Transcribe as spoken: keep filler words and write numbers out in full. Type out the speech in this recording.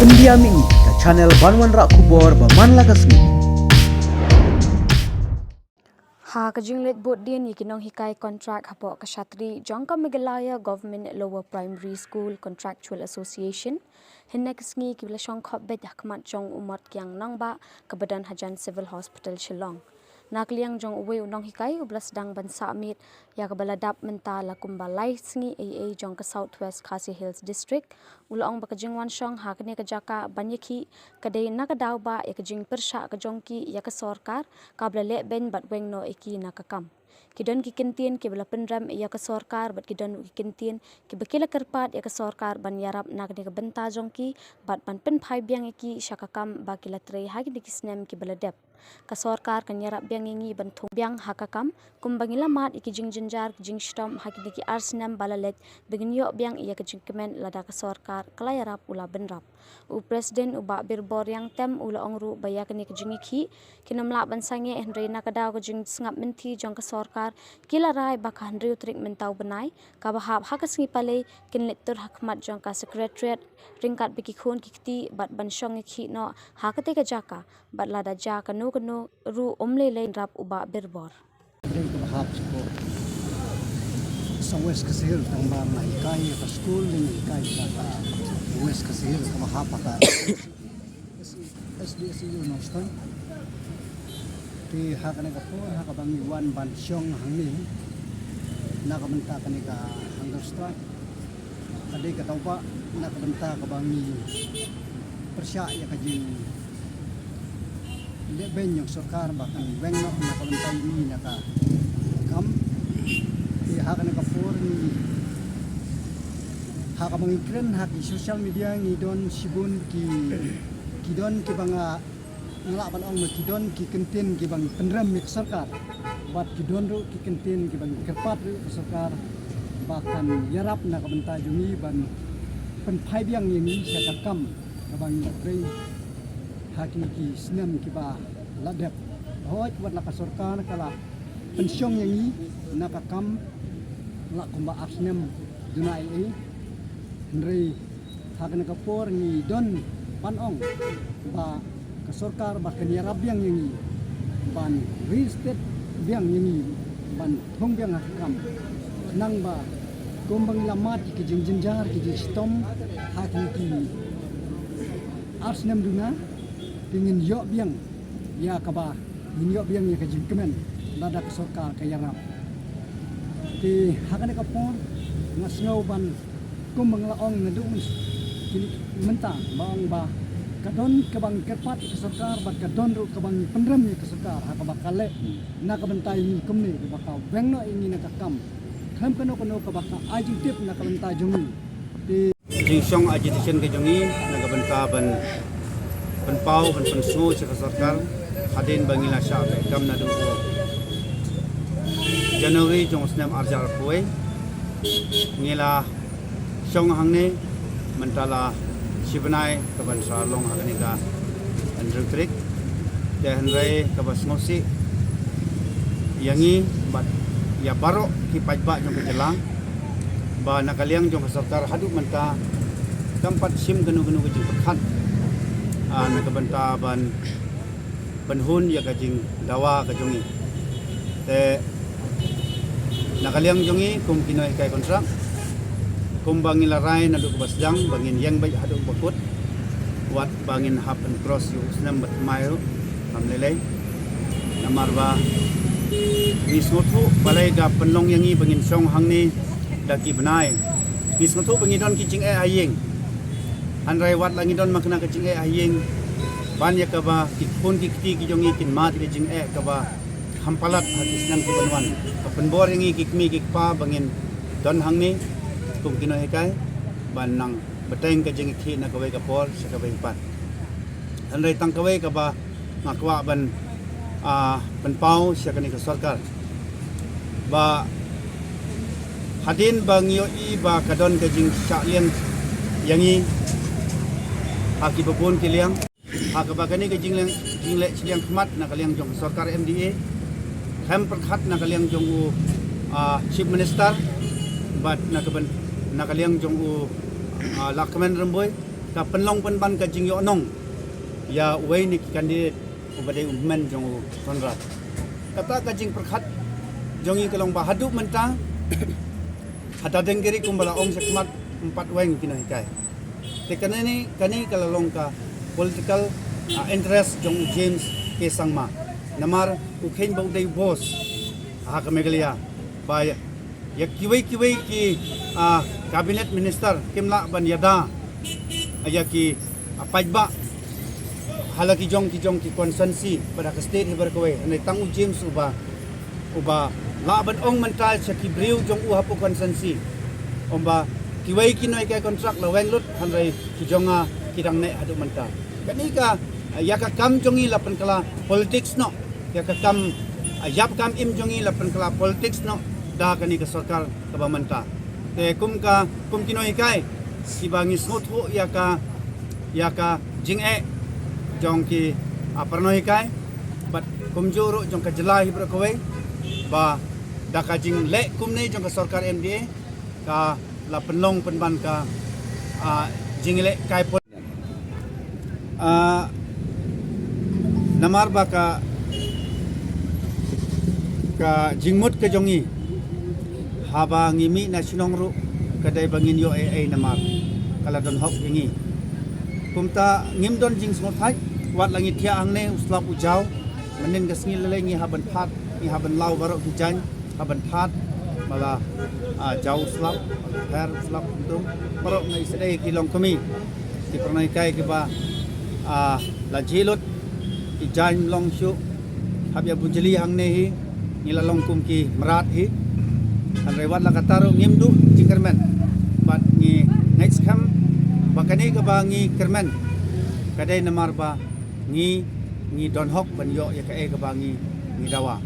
India Mini, ka channel ban wanrah khubor ba man la ka sngi. Ha ka jingleit bud dien ïa ki nonghikai kontrak hapoh ka shatri jong ka Meghalaya Government Lower Primary School Contractual Association, hynne ka sngi ki la shong khop beit ha khmat jong u Motkiang Nangbah kaba don hajan Civil Hospital Shillong. Na ka liang jong uwei u nonghikai uba la sdang ban sah miet ïa kaba la dap mynta la kumba lai sngi eiei jong ka South West Khasi Hills District, u la ong ba ka jingwan shong ha kane ka jaka ban ïakhih ka dei na ka daw ba ïa ka jingpyrshah ka jong ki ïa ka sorkar kaba la leh beiñ bad weng noh ïa ki na ka kam. Ki don ki kyntien kiba la pynrem ïa ka sorkar bad ki don ki kyntien kiba ki la kyrpad ïa ka sorkar ban ïarap na kane ka bynta jong ki bad ban pynphai biang ïa ki sha ka kam ba ki la trei ha kine ki snem kiba la dep. Ka sorkar kan ïarap biang ïa ngi ban thung biang ha ka kam kumba ngi la mad ïa ki jingjynjar ki jingshitom ha kine ki ar snem ba la leit ba ngin ïoh biang ïa ka jingkmen lada ka sorkar ka la ïarap u la bynrap. U President u Bah Birbor Riangtem u la ong ruh ba ïa kane ka jingïakhih kin ym lah ban sangeh hynrei na ka daw ka jingsngap mynthi jong ka sorkar ki la rai ba ka hynriew tarik mynta u bnai kaba hap ha ka sngi Palei kin leit tur ha khmat jong ka Secretariat ryngkat bad ki khun ki kti bad ban shong ïakhih noh ha katei ka jaka bad lada jia kano kano ruh um lei lei, rap u Bah Birbor. Dei kaba hap sha ka South West Khasi Hills tang ba nga hikai ha ka skul, nga hikai ha ka West Khasi Hills kaba hap ha ka S D S U Nongstoiñ. Te ha kane ka por ha kaba ngi wan ban shong hangne na ka bynta kane ka hunger strike. Ka dei ka tawba na ka bynta kaba ngi pyrshah ïa ka jingleh beiñ jong sorkar ba kan weng noh na ka bynta ïa ngi na ka kam. Te ha kane ka por ngi ha kaba ngi kren ha ki social media ngi don shibun ki, ki don kiba nga nga lah ban ong ba ki don ki kyntien kiba ngi pynrem ïa ka sorkar bad ki don ruh ki kyntien kiba ngi kyrpad ruh ïa ka sorkar ba kan ïarap na ka bynta jong ngi ban pynphai biang ïa ngi sha ka kam kaba ngi la trei ha kine ki snem kiba la dep. Hooid wat la ka sorkar ka la pynshong ïa ngi na ka kam la kumba ar snem duna ei ei, hynrei ha kane ka por ngi don ban ong ba ka sorkar ba kan ïarap biang ïa ngi ban reinstate biang ïa ngi ban thung biang ha ka kam. Nang ba kumba ngi la mad ki jingjynjar ki jingshitom ha ki, ki ar snem duna te ngin ïoh biang ïa kaba ngin ïoh biang ïa ka jingkmen lada ka sorkar ka ïarap. Te ha kane ka por nga sngew ban kumba nga la ong naduh myn-, kine mynta ba ong ba ka don kaba ngi kyrpad ïa ka sorkar bad ka don ruh kaba ngi pynrem ïa ka sorkar ha kaba ka leh na ka bynta ïa ngi kumne ba ka weng noh ïa ngi na ka kam khlem kano kano kaba ka ai jingtip na ka bynta jong ngi. Te jingshong agitation ka jong ngi na ka bynta ban pynpaw ban pynsngew sha ka sorkar hadien ba ngi la shah beh kam naduh u January jong u snem arhajar arphew wei. Ngi la shong hangne mynta la shi bnai kaban sa long ha kane ka hynriew tarik. Te hynrei kaba sngewsih ïa ngi bad ïa baroh ki paidbah jong ka jylla ba na ka liang jong ka sorkar haduh mynta kam pat shim kano kano ka jingpyrkhat, ah, na ka bynta ban pynhun ïa ka jingdawa ka jong ngi. Te na ka liang jong ngi kum ki nonghikai kontrak, kumba ngi la rai naduh kaba sdang ba ngin ïeng beit haduh ba kut wat ba ngin hap pyn cross ïa u snem bad mai ruh kam lei lei. Namar ba ngi sngewthuh balei ka pynlong ïa ngi ba ngin shong hangne da ki bnai. Ngi sngewthuh ba ngi don ki jingeh ha ïing. Hynrei wat la ngi don ma kane ka jingeh ha ïing ban ïa kaba ki khun ki kti ki jong ngi kin mad ïa ka jingeh kaba kham palat ha ki snem ki ban wan. Ka pynbor ïa ngi ki kmie ki kpa ba ngin don hangne kum ki nonghikai ban nang bteng ka jingïakhih na kawei ka por sha kawei ka por. Hynrei tang kawei kaba nga kwah ban, ah, pynpaw sha kane ka sorkar ba hadien ba ngi ïohi ba ka don ka jingshah liang ïa ngi ha kiba bun ki liang, ha kaba kane ka jingleh, jingleh shiliang khmat na ka liang jong ka sorkar M D A, khlem pyrkhat na ka liang jong u, ah, Chief Minister bad na ka ban, na ka liang jong u, ah, Lahkmen Rymbui. Ka pynlong pynban ka jingïohnong ïa uwei na ki candidate uba dei u hynmen jong u Conrad. Kata ka jingpyrkhat jong ngi ka long ba haduh mynta ha Dadeng Kiri kumba la ong shakhmat ym pat weng ki nonghikai. Te kane ni, kane ka la long ka political, ah, interest jong u James K Sangma. Namar u kheiñ ba u dei u boss ha ka Meghalaya. Ba ïa, ïa kiwei kiwei ki, ah, cabinet minister kim lah ban ïada ïa ki, ah, paidbah ha la ki jong ki jong ki constituency bad ha ka state hi baroh kawei. Hynrei tang u James uba, uba lah ban ong mynta sha ki briew jong u hapoh constituency. Ong ba kiwei ki nonghikai contract la weng lut, hynrei ki jong nga ki dang neh haduh mynta. Kane ka, ah, ïa ka kam jong ngi la pynkylla politics noh. Ïa ka kam, ah, ïap kam im jong ngi la pynkylla politics noh da kane ka sorkar kaba mynta. Te kum ka, kum ki nonghikai kiba ngi sngewthuh ïa ka, ïa ka jingeh jong ki, ah, para nonghikai bad kumjuh ruh jong ka jylla hi baroh kawei, ba da ka jingleh kumne jong ka sorkar M D A ka la pynlong pynban ka, ah, jingleh kai pol-, ah, namar ba ka, ka jingmut ka jong ngi haba ngi mih na shnong ruh ka dei ba ngin ïoh ei ei namar ka la don hok ïa ngi. Kumta ngim don jingsngewthait wat la ngi thiah hangne u slap u jaw. Mynnin ka sngi lei lei ngi hap ban phad, ngi hap ban law baroh ki jaiñ, hap ban phad, ba la, ah, jaw u slap, pher u slap kumto. Baroh ngi sdei ki longkmie, ki para nonghikai kiba, ah, la jhieh lut, ki jaiñ long shuh, hap ïa bujli hangne hi, ngi la long kum ki mrad hi. Hynrei wat la katta ruh ngim duh jingkyrmen bad ngi ngeit skhem ba kane kaba ngi kyrmen ka dei namar ba ngi, ngi don hok ban ïoh ïa kaei kaba ngi, ngi dawa.